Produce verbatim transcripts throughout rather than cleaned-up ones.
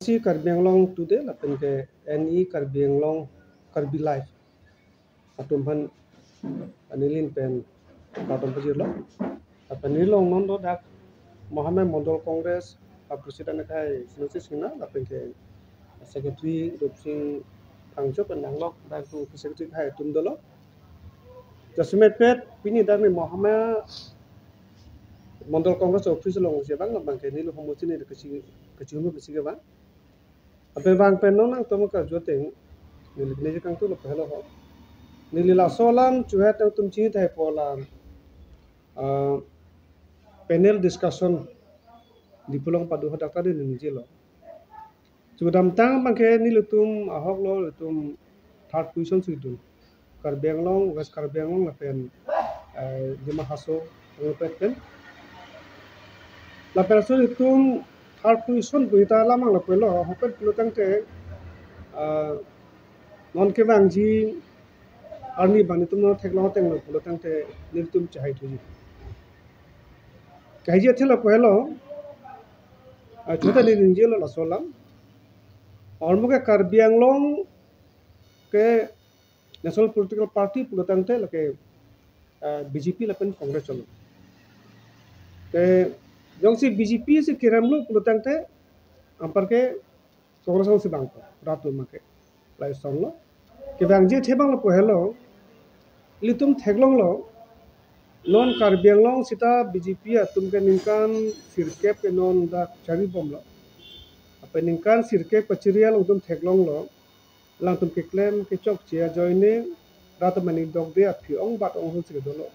C Karbi Anglong Today lapen ke N E Karbi Anglong Karbi Live atum aphan anilin pen kardom pajirlo. Lapen neli along non do dak Mahamaya Mondol Congress a President akhai Sinasi Singna lapen ke Secretary Rupsing Phangcho pen nanglok dak tu Secretary akhai atum dolo. Jasemet pet pini dak neli Mahamaya Mondol Congress office along si abang abang ke neli homo chini kachingrum kachingrum si abang. Ape bang pen non nangtum karju ateng neli neli kangtung lo pehlo ho. Neli laso alam chuhet nangtum chini thai po alam, ah, panel discussion Diphu along padu hadak tadi neli jelo. Chudamtang abang ke nelitum ahok lo, nelitum third position si dun. Karbi Anglong, West Karbi Anglong lapen, eh, Dima Hasao, Rongpet pen. Lapen so nelitum third position pu ita lamang lapen lo, ahokpet pulo tangte, eh, non kevangji arni abang nelitum non theklong ateng lo pulo tangte nelitum chahai thuji. Kaiji athe lapu helo, ah, chuta neli neli jelo laso alam. Ahormu ke Karbi Anglong ke National Political Party pulo tangte lake, ah, B J P lapen Congress cholo. Te jongsi B J P si kerem lo pulo tangte anpar ke Congress along si bang po, rat atum abang ke. Lai song lo. Kevangji athe abang lapu helo, ilitum theklong lo, non Karbi Anglong sita B J P atum ke ningkan sirkep ke non dak chari bom lo. Ape ningkan sirkep kachiri along itum theklong lo, alangtum keklem kechokche ajoine rat atum aning dokde aphi ong bat ong hul si dolo.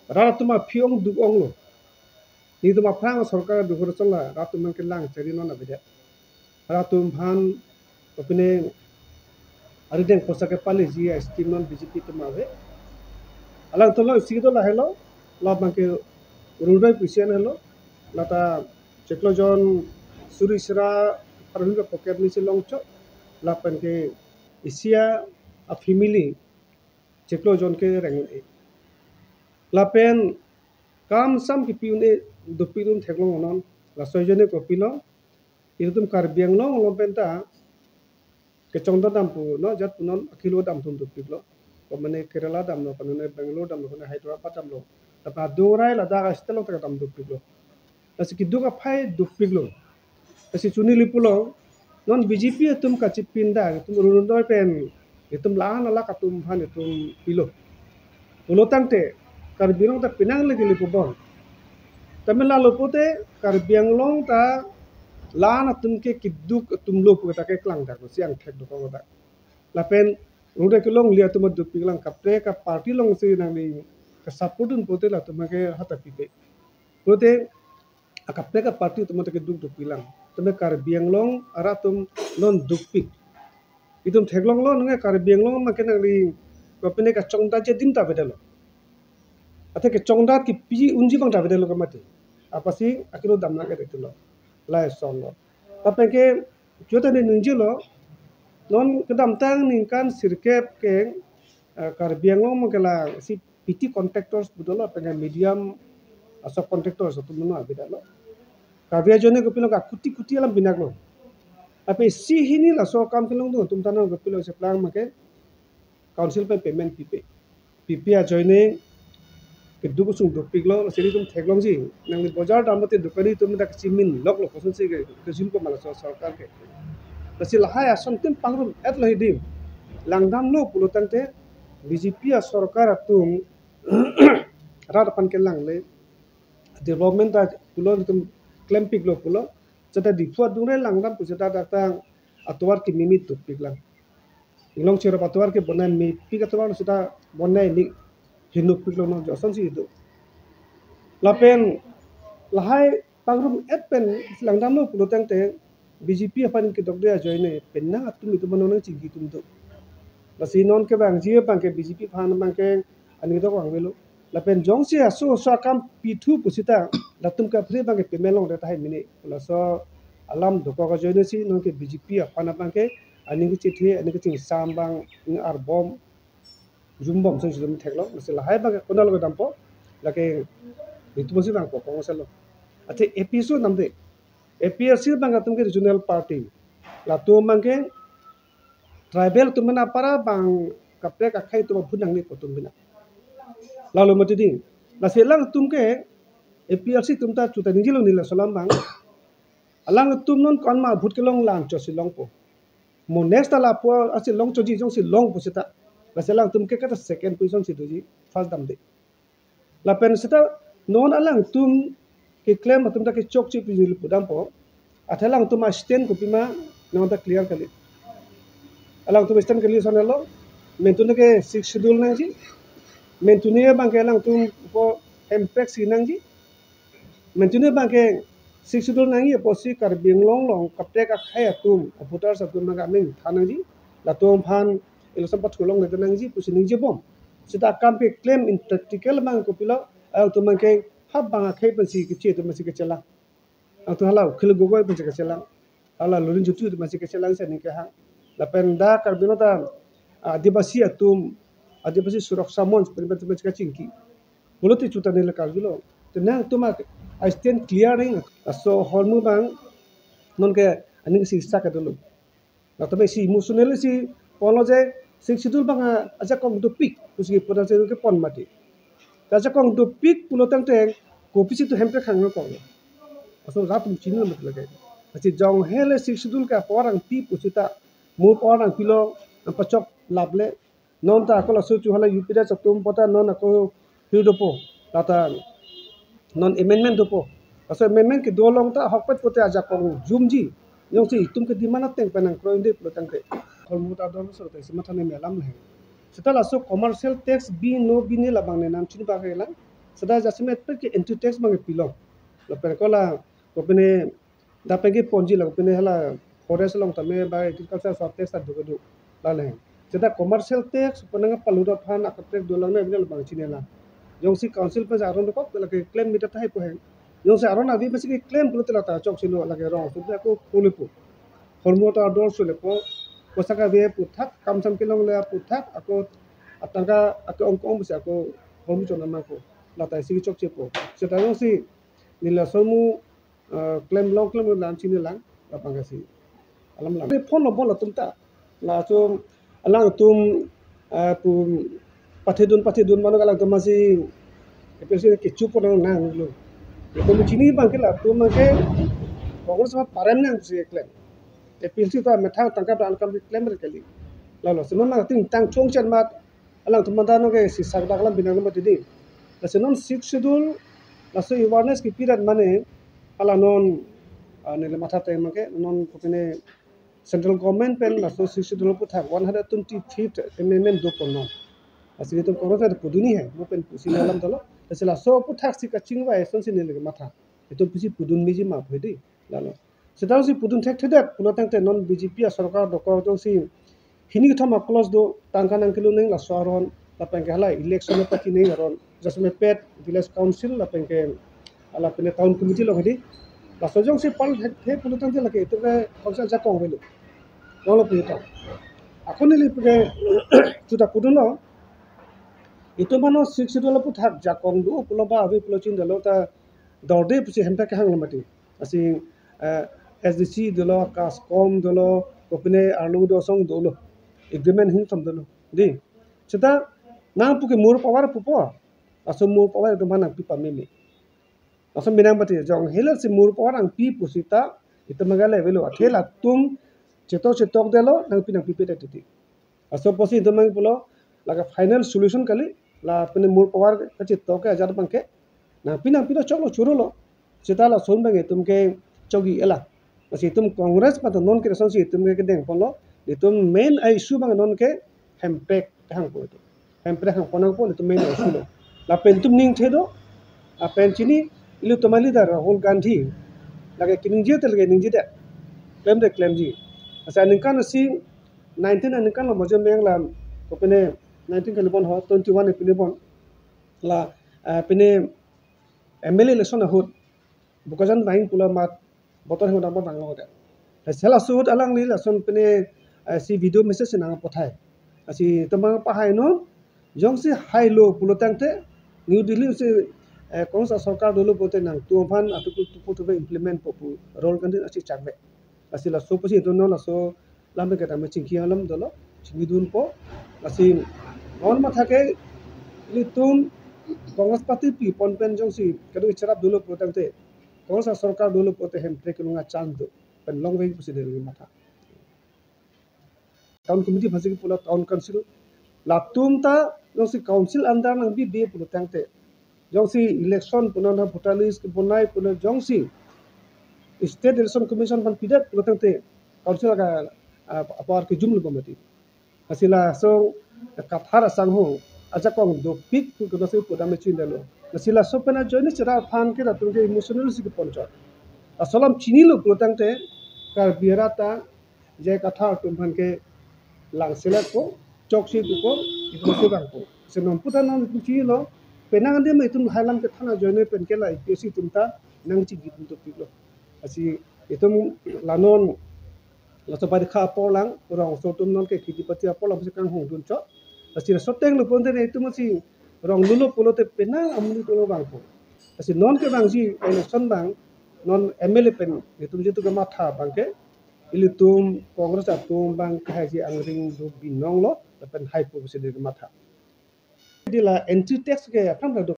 Rat atum aphi ong duk ong lo. Nelitum aphrang sorkar duhur chongla rat atum abang ke lang chari non avedet. Rat atum aphan kopine arideng poisa kepaleji a-scheme non B J P atum ave. Alangtum lo isi do lahelo, labang ke Orunodoi pusi an helo, lata chiklo jon suri sra arhun ke pocket ni si longchok, lapen ke isi a family chiklo jon ke reng un-e. Lapen kam sam kipi un-e dopik un theklong non. Laso ajoine kopilo, ilitum Karbi Anglong along penta kechongdat dam pu non, jat pu non akilo dam atum dopik lo. Komane Kerala dam lo, komane Bangalore dam lo, komane Hyderabad dam lo. Lapen adung rai ladak a-state along ta kedam dopik lo. Lasi keduk aphai dopik lo. Lasi chunili pulo, non B J P atum kachipinda, itum Orunodoi pen, itum la-an alak atum aphan itum pilo. Pulo tangte, Karbi Anglong ta penang lagi lipu bom. Tame lalo pute, Karbi Anglong ta la-an atum ke keduk atum lo pu ta keklang dak lo, si angthek dokok dak. Lapen, Orunodoi kelongle atum dopik lang kaprek a-party along si nangli ke-support dun pute latum ke hata pipe. Pute, akaprek a-party atum ta keduk dopik lang. Tame Karbi Anglong arat atum non dopik. Itum theklong lo nunge Karbi Anglong abang ke nangli kopine kachongdat adim ta avedetlo. Athe kachongdat kipi unji abang ta avedetlo kamati. Apotsi akilo dam nang-et itulo. Lai song lo. Lapen ke chuta neli neli jelo, non kedamtang ningkan sirkep ke, eh, Karbi Anglong abang ke la si P T contractors pu dolo, penang medium a-subcontractors atum non avedetlo. Karbi ajoine kopilo ka kuti kuti alam pinak lo. Ape isi hini laso akam kelong do atum ta non kopilo cheplang abang ke council pen payment pipe. Pipe ajoine keduk asung dopik lo, lasi ilitum theklongji. Nangli bojar dam mate dukani atum dak chimin lok lo kosonsi ke, kejun ko ma laso sorkar ke. Lasi lahai ason tim pangrum-et lo hidi. Langdam lo pulo tangte B J P a-sorkar atum rat aphan kelangle, development ta pulo itum klempik lo pulo. Seta Diphu adung rai langdam pu seta dak ta atovar kimimit dopik lang. Inglong cherop atovar ke bonai mepik atovar seta bonai ni hinupik lo non josonsi do. Lapen lahai pangrum-et pen langdam lo pulo tangte B J P aphan kedokde ajoine penang atum itum non nangchingki atum do. Lasi non kevangji abang ke B J P aphan abang ke aning dok vangvelo. Lapen jongsi aso aso akam pithu pu seta latum kaprek abang ke payment longdet tahai mene. Laso alam dokok ajoine si non ke B J P aphan abang ke aning kechethe, aning kechingsam abang, ing arbom, jumbom sung sung theklo. Lasi lahai abang ke konat lo kedampo, lake itum si abang ko kong selo. Athe A P S O namde. A P H L C abang atum ke regional party. Latum abang ke tribal atum mena para bang kaprek akhei atum abhun nangne pu atum bina. Lalu mati ding. Lasi alangtum ke A P H L C atum ta chuta ningjilo nila solam abang. Alangtum non kon ma vote kelong lang cho si longpo. Mo next ta lapu asi long choji jongsi longpo seta. Lasi alangtum ke kata second position si doji, first damde. Lapen seta non alangtum keklem atum ta kechokche pijil pudampo. Athe alangtum a-stand kopima non ta clear kali. Alangtum stand kali sonelo. Mentune ke Sixth Schedule nangji. Mentune abang ke alangtum ko hemprek si nangji. Mentune abang ke Sixth Schedule nangji apotsi Karbi Anglong along kaprek akhei atum, voters atum abang ke ameng than nangji. Latum aphan election pathulongle nangji pusi ningjebom. Seta akam keklem in practical abang kopilo, alangtum abang ke hap bang akhei pensi keche atum pensi kechelang. Alangtum hala Akhil Gogoi pensi kechelang. Hala Lurinjyoti atum pensi kechelang si aning kehang. Lapen dak Karbi Anglong ta Adivasi atum, Adivasi Suraksha Manch pen pen pensi kachingki. Pulote chuta nila Karbi lo. Te nangtum a-stand clear nang. Laso ahormu abang non ke aning si sak dolo. Latum si emotional si ponlo je Sixth Schedule abang ajakong dopik pusi pura se kepon mati. Ajakong dopik pulo tangte kopisi tu hemprek hang kong. Laso rat atum chini mati lake. Lasi jong hele Sixth Schedule ke power nangpi pusita, mur power nangpilo, nangpachok laple. Non ta ako laso chu hala U P D atum pota non ako hirdopo. Lata non amendment dopo. Laso amendment kedo along ta ahokpet pote ajakong jumji. Jongsi itum ke demand ateng pen nangkroide pulo tangte. Ahormu ta ador so ta isi matha ne melam le. Seta laso commercial tax bi no bi ne labang ne nangchini bak lang. Seta jasemet pet ke entry tax abang pilo. Lapen kola kopine dak pen keponji lang pine hala forest along tame ba agriculture sub tax ta do do lale. Seta commercial tax penang paludot aphan akaprek dolang na bina labang chini lang. Jongsi council pen aron dokok lake claim mita tahai po heng. Jongsi aron ave pensi keklem pulote lata chok silo lake rong so ako pulipo. Ahormu ta ador so lepo. Kosa kave puthak, kam sam kelongle puthak, ako atangka ako ongkong besi ako ahormu chonamangpo. Lata isi chokchepo. Seta jongsi nila ahormu eh, klem long klem lang chini lang, labang ke si alam lang. Phone lo bol atum ta. Laso alangtum eh, pu pathedun pathedun mano alangtum masi A P H L C kecho pon nang lo. Itum chini abang ke latum abang ke Congress ma parem nang si klem. A P H L C ta methang tangka ta ankam klem re kali. Lalo sema mang ting tang chongchen mat alangtum manda no ke si sak dak lam binang mati ding. Lasi non Sixth Schedule laso awareness kipi rat mane hala non ah, neli matha te abang ke non kopine central government pen laso Sixth Schedule aputhak one hundred twenty-fifth amendment dopon non. Lasi itum Congress ta pudunji he, mo pen pusi alam dolo. Lasi laso aputhak si kachingvai asonsi neli matha. Itum pusi pudun meji ma phe dei. Lalo. Seta si pudun thekthedet pulo tangte non B J P asorkar dokok jongsi hini kethom a-clause do, tangka nangkelo nang laso aron, lapen ke hala election apachinine aron, jasemet pet village council lapen ke hala pine town committee along hedi. Laso jongsi pal the pulo tangte lake itum ke council ajakong avelo. Lalo pu ta. Ako neli pu ke chuta pudunlo. Itum mano Sixth Schedule aputhak jakong do pulo ba ave pulo chini dolo ta dorde pusi hemprek kehang lo mati. Lasi eh, S D C dolo, CASCOM dolo, kopine arlo do asong dolo. Agreement hini thom dolo. Dei. Seta nangpu ke mur power pupo. Laso mur power itum aphan nangpi pameme. Laso binang mati jong hele si mur power nangpi pusita itum abang ke le avelo. Athe latum chetok chetok detlo nangpi nangpipe ta titi. Laso apotsi itum abang pulo lake final solution kali, la pine mur power kachetok ke ajat abang ke nangpi nangpi ta choklo churolo. Seta lason abang itum ke chogi ela. Lasi itum Congress pen ta non ke asonsi itum ke kedeng ponlo. Itum main issue abang non ke hemprek hangpo itum. Hemprek hangpo nangpo itum main issue lo. Lapen itum ningthe do. Lapen chini ilitum a-leader Rahul Gandhi lake keningje te lake ningjedet. Klemde klemji. Lasi aningkan si nineteen aningkan lo majo meng lam kopine nineteen kali bon ho, twenty-one ipine bon. La eh, pine M L A election ahut Bokajan Bahing pulo amat botor hingdang abang lo de. Lasi laso ahut alangli lason pine eh, si video message nangpathai. Lasi itum abang pahai non jongsi hailo pulo tangte New Delhi si eh, Congress asorkar dolo pulote nangtum aphan Article two four two implement po pu rule kangdin asi chakve. Lasi laso pusi itum non laso lam ke tame chingki alam dolo, chingki dunpo. Lasi non matha ke ilitum Congress party pi pon pen jongsi kado cherap dolo pulotangte, Congress asorkar dolo pulote hemprek kelunga chance do pen longvek pusi deri matha. Town committee aphansi pulo town council. Latum ta jongsi council under nangbibe pulotangte, jongsi election punon ha voter list kebonai punon jongsi State Election Commission aphan pidet pulotangte council ka, ah, apar kejum lo mati. Lasi laso Kathar asangho ajakong dopik pu kena si pudam chin dalo. Lasi laso pen ajoine cherap aphan ke latum ke emotional si keponchot. Laso alam chinilo pulotangte Karbi arat ta J I Kathar atum aphan ke lang selek po, chok si po, itum si bang po. Senom puta non itum chilo, penang ande ma itum hailam kethan ajoine pen ke la I P S C atum ta nangchingki dun dopiklo. Lasi itum la non laso barikha apor lang, rong aso atum non ke kheti pati apor lang pusi kanghong dunchot. Lasi laso ateng lo pulotangte itum si rong lulo pulote penang amonit atum lo bang po. Lasi non ke bang si election bang, non M L A pen itum jitu kematha bang ke, ilitum Congress atum bang ke haji angring do binong lo, lapen hai po pusi deri matha. Dei la entry tax ke aphrang ta do.